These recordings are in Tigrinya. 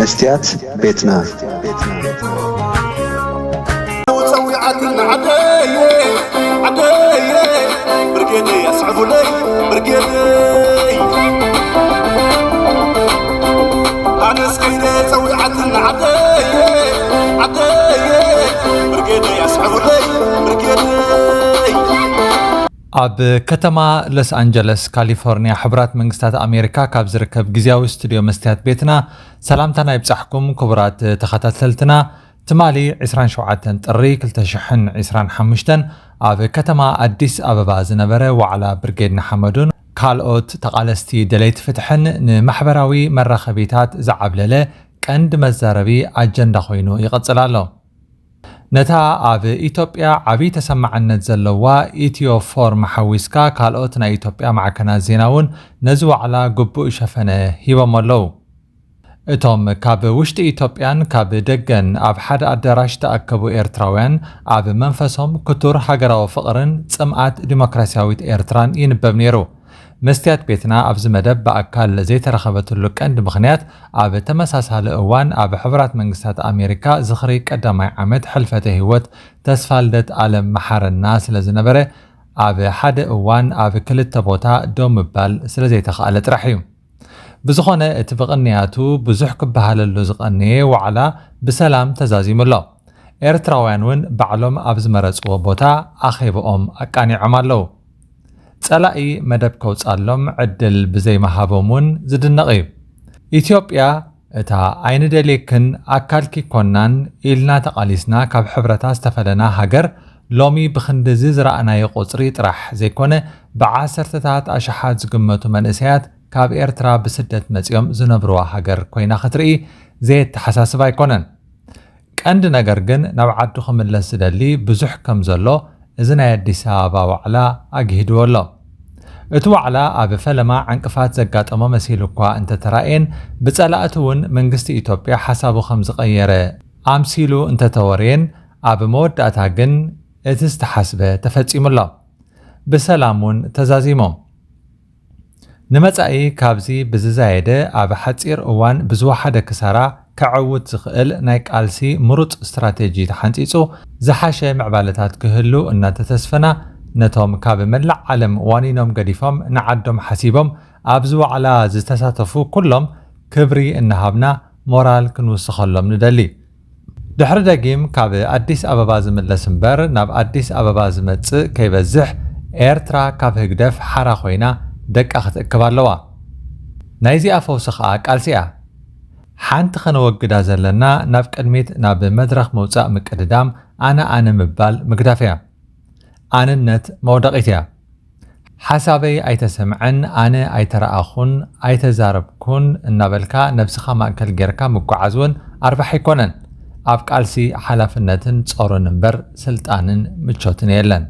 መስትያት ቤትና። ጸዊዓትኒ ዓደየ ዓደየ ብርጌደይ ኣስዕቡለይ ብርጌደይ ኣነስ ከይደ ጸዊዓትኒ ዓደየ ዓደየ ብርጌደይ ኣስዕቡለይ ብርጌደይ። ኣብ ከተማ ሎስ ኣንጀለስ ካሊፎርኒያ ሕቡራት መንግስታት ኣሜሪካ ካብ ዝርከብ ግዝያዊ ስቱድዮ መስትያት ቤትና ሰላምታና ይብጻሕኩም። ክቡራት ተኸታተልትና፣ ትማሊ ዕስራን ሸውዓተን ጥሪ ክልተ ሽሕን ዕስራን ሓሙሽተን ኣብ ከተማ ኣዲስ ኣበባ ዝነበረ ዋዕላ ብርጌድ ንሓመዱን ካልኦት ተቓለስቲ ደለይቲ ፍትሕን ንማሕበራዊ መራኸቢታት ዝዓብለለ ቀንዲ መዛረቢ ኣጀንዳ ኮይኑ ይቕጽል ኣሎ። ነታ ኣብ ኢትዮጵያ ዓብዪ ተሰማዕነት ዘለዋ ኢትዮ ፎርም ሓዊስካ ካልኦት ናይ ኢትዮጵያ ማዕከናት ዜና እውን ነዚ ዋዕላ ግቡእ ሸፈነ ሂቦሞ ኣለዉ። እቶም ካብ ውሽጢ ኢትዮጵያን ካብ ደገን ኣብ ሓደ ኣዳራሽ ዝተኣከቡ ኤርትራውያን ኣብ መንፈሶም ክቱር ሃገራዊ ፍቕርን ጽምኣት ዲሞክራስያዊት ኤርትራን ይንበብ ነይሩ። መስትያት ቤትና ኣብዚ መደብ ብኣካል ዘይተረኸበትሉ ቀንዲ ምኽንያት ኣብ ተመሳሳሊ እዋን ኣብ ሕቡራት መንግስታት ኣሜሪካ ዝኽሪ ቀዳማይ ዓመት ሕልፈተ ህይወት ተስፋልደት ኣለም መሓረና ስለ ዝነበረ ኣብ ሓደ እዋን ኣብ ክልተ ቦታ ደው ምባል ስለ ዘይተኻእለ ጥራሕ እዩ። ብዝኾነ እቲ ብቕንያቱ ብዙሕ ክበሃለሉ ዝቐነየ ዋዕላ ብሰላም ተዛዚሙ ኣሎ። ኤርትራውያን እውን ባዕሎም ኣብ ዝመረጽዎ ቦታ ኣኼብኦም ኣቃኒዖም ኣለዉ። ጸላኢ መደብ ከውጻሎም ዕድል ብዘይምሃቦም እውን ዝድነቕ እዩ። ኢትዮጵያ እታ ኣይንደልየክን ኣካልኪ ኮናን ኢልና ተቓሊስና ካብ ሕብረታ ዝተፈለና ሃገር ሎሚ ብኽንድዚ ዝረኣናዮ ቁጽሪ ጥራሕ ዘይኮነ ብዓሰርተታት ኣሽሓት ዝግመቱ መንእሰያት ካብ ኤርትራ ብስደት መጺኦም ዝነብርዋ ሃገር ኮይና ክትርኢ ዘየተሓሳስብ ኣይኮነን። ቀንዲ ነገር ግን ናብ ዓዱ ክምለስ ዝደሊ ብዙሕ ከም ዘሎ እዚ ናይ ኣዲስ ኣበባ ዋዕላ ኣግሂድዎ ኣሎ። እቲ ዋዕላ ኣብ ፈለማ ዕንቅፋት ዘጋጠሞ መሲሉ እኳ እንተተራእየን ብጸላእቲ እውን መንግስቲ ኢትዮጵያ ሓሳቡ ከም ዝቐየረ ኣምሲሉ እንተተወርየን ኣብ መወዳእታ ግን እቲ ዝተሓስበ ተፈጺሙ ኣሎ። ብሰላም እውን ተዛዚሞም። ንመጻኢ ካብዚ ብዝዛየደ ኣብ ሓጺር እዋን ብዝወሓደ ክሳራ ከዐውት ዝኽእል ናይ ቃልሲ ምሩጽ ስትራቴጂ ተሓንጺጹ ዝሓሸ ምዕባለታት ክህሉ እናተተስፈና ነቶም ካብ መላእ ዓለም ዋኒኖም ገዲፎም ንዓዶም ሓሲቦም ኣብዚ ዋዕላ ዝተሳተፉ ኩሎም ክብሪ እናሃብና ሞራል ክንውስኸሎም ንደሊ። ድሕሪ ደጊም ካብ ኣዲስ ኣበባ ዝምለስ እምበር ናብ ኣዲስ ኣበባ ዝመጽእ ከይበዝሕ ኤርትራ ካብ ህግደፍ ሓራ ኮይና ደቃ ክትእክብ ኣለዋ። ናይዚኣ ፈውሲ ከኣ ቃልሲ እያ። ሓንቲ ከነወግዳ ዘለና ናብ ቅድሚት ናብ መድረኽ ምውጻእ ምቅድዳም ኣነ ኣነ ምባል ምግዳፍ እያ። ኣነነት መውደቒት እያ። ሓሳበይ ኣይተሰምዐን፣ ኣነ ኣይተረኣኹን፣ ኣይተዛረብኩን እናበልካ ነብስኻ ማእከል ጌርካ ምጉዓዝ እውን ኣርባሒ ኣይኮነን። ኣብ ቃልሲ ሓላፍነትን ጾርን እምበር ስልጣንን ምቾትን የለን።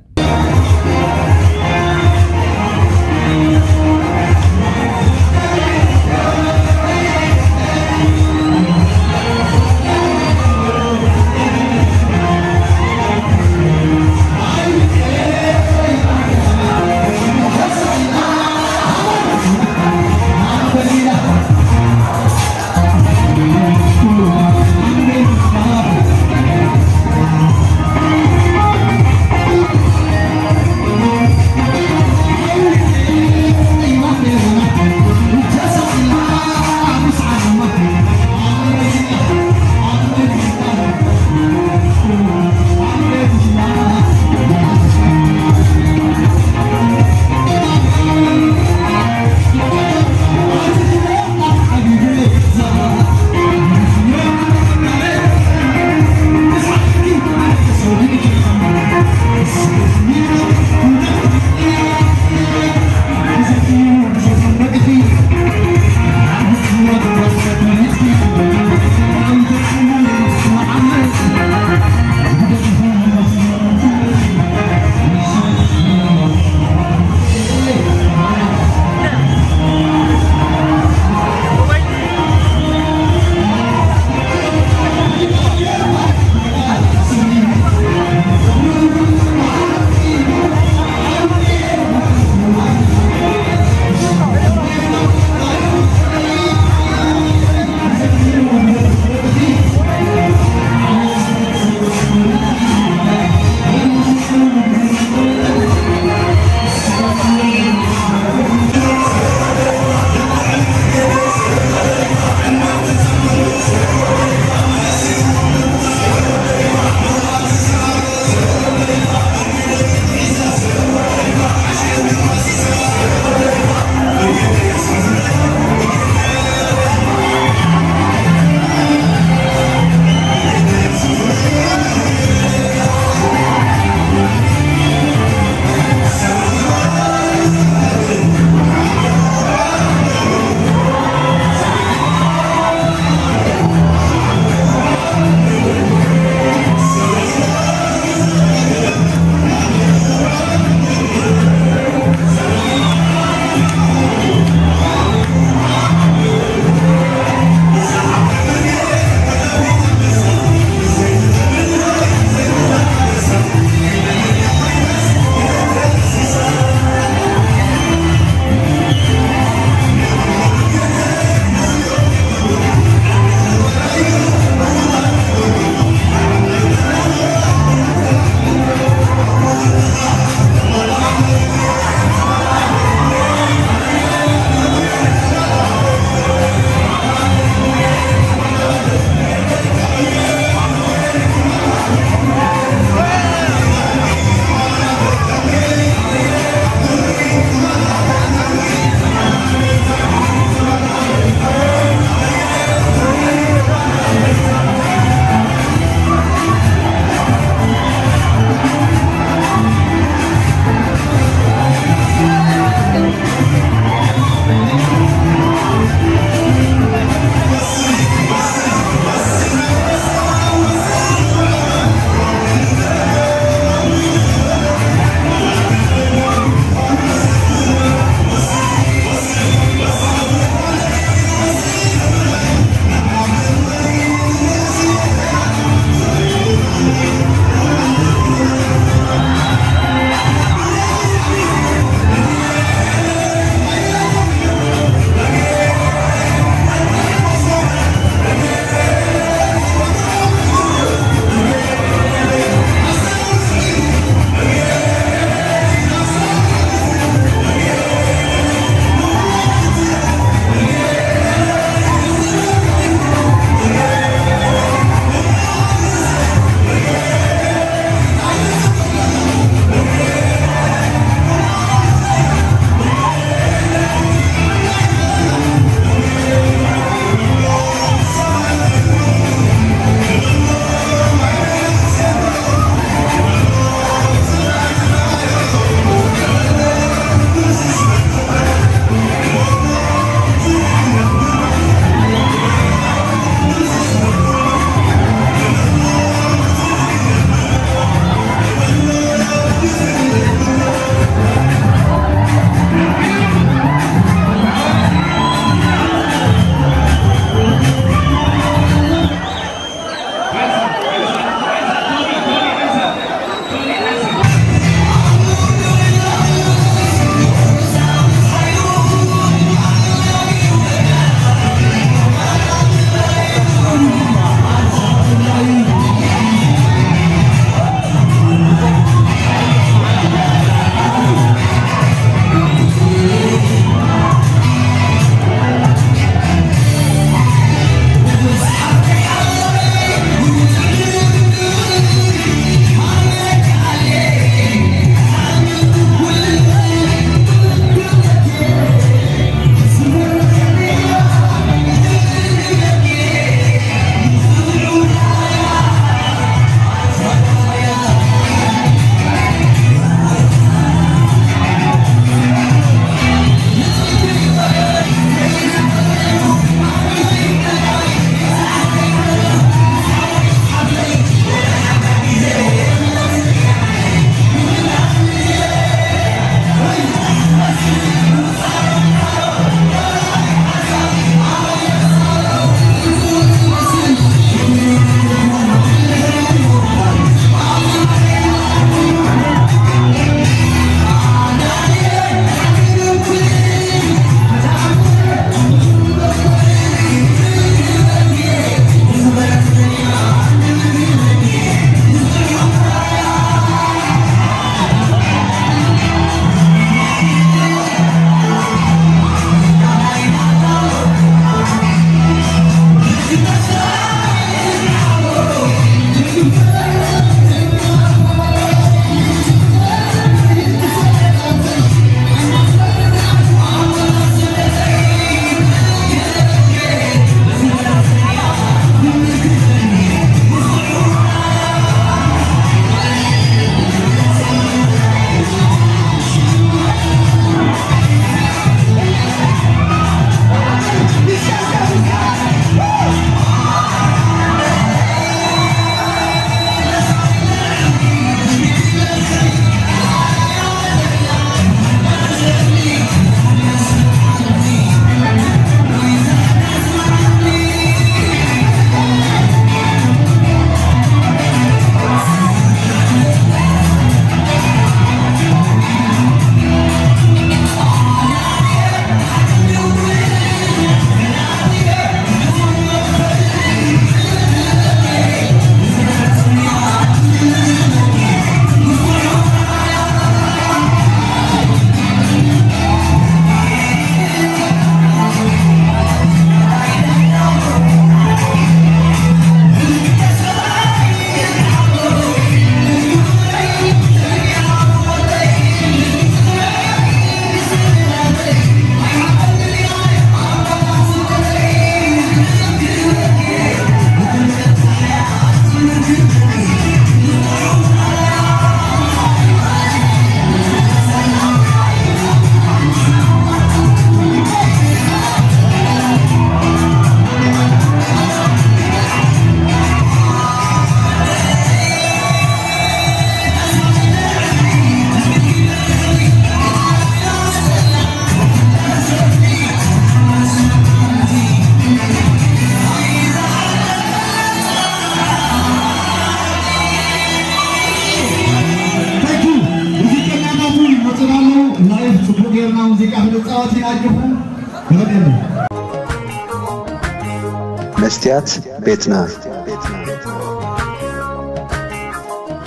መስትያት ቤትና።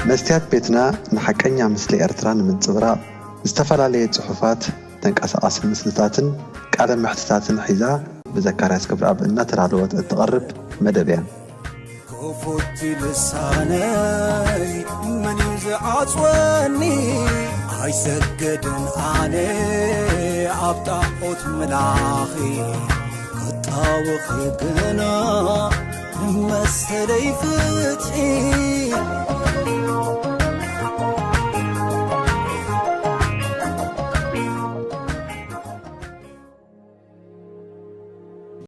መስትያት ቤትና ንሓቀኛ ምስሊ ኤርትራ ንምንጽብራቕ ዝተፈላለየ ጽሑፋት፣ ተንቀሳቓሲ ምስልታትን ቃለ መሕትታትን ሒዛ ብዘካርያስ ክብረኣብ እናተዳለወት እትቐርብ መደብ እያ። ክፉት ልሳነይ መን እዩ ዝዓጽወኒ? ኣይሰገድን ኣነ ኣብ ጣዖት ምላኺ ክጣወኺ ግና ንመሰለይ ፍትሒ